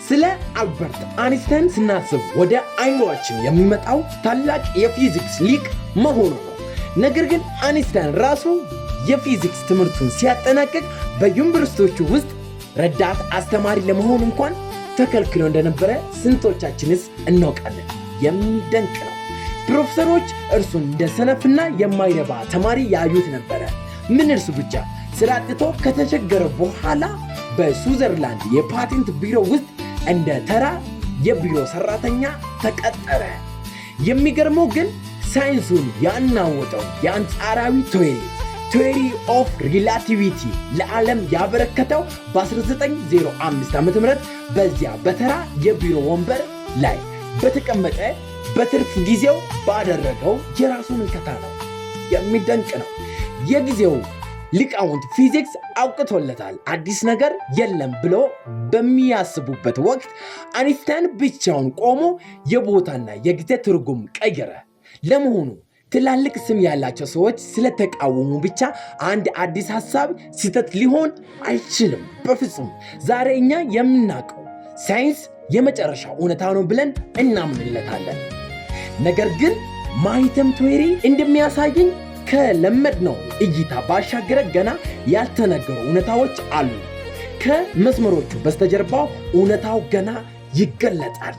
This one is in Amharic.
ስለ አልበርት አንስታይን ስናስብ ወደ አይምሯችን የሚመጣው ታላቅ የፊዚክስ ሊቅ መሆኑ ነው። ነገር ግን አንስታይን ራሱ የፊዚክስ ትምህርቱን ሲያጠናቅቅ በዩኒቨርሲቲዎቹ ውስጥ ረዳት አስተማሪ ለመሆን እንኳን ተከልክሎ እንደነበረ ስንቶቻችንስ እናውቃለን? የሚደንቅ ነው። ፕሮፌሰሮች እርሱን እንደ ሰነፍና የማይረባ ተማሪ ያዩት ነበረ። ምን እርሱ ብቻ፣ ስራ አጥቶ ከተቸገረ በኋላ በስዊዘርላንድ የፓቴንት ቢሮ ውስጥ እንደ ተራ የቢሮ ሰራተኛ ተቀጠረ። የሚገርመው ግን ሳይንሱን ያናወጠው የአንጻራዊ theory of relativity ለዓለም ያበረከተው በ1905 ዓ ም በዚያ በተራ የቢሮ ወንበር ላይ በተቀመጠ በትርፍ ጊዜው ባደረገው የራሱ ምልከታ ነው። የሚደንቅ ነው። የጊዜው ሊቃውንት ፊዚክስ አብቅቶለታል፣ አዲስ ነገር የለም ብሎ በሚያስቡበት ወቅት አንስታይን ብቻውን ቆሞ የቦታና የጊዜ ትርጉም ቀየረ። ለመሆኑ ትላልቅ ስም ያላቸው ሰዎች ስለተቃወሙ ብቻ አንድ አዲስ ሀሳብ ስህተት ሊሆን አይችልም። በፍጹም። ዛሬ እኛ የምናውቀው ሳይንስ የመጨረሻው እውነታ ነው ብለን እናምንለታለን። ነገር ግን ማህተም theory እንደሚያሳየኝ ከለመድነው እይታ ባሻገረ ገና ያልተነገሩ እውነታዎች አሉ። ከመስመሮቹ በስተጀርባው እውነታው ገና ይገለጣል።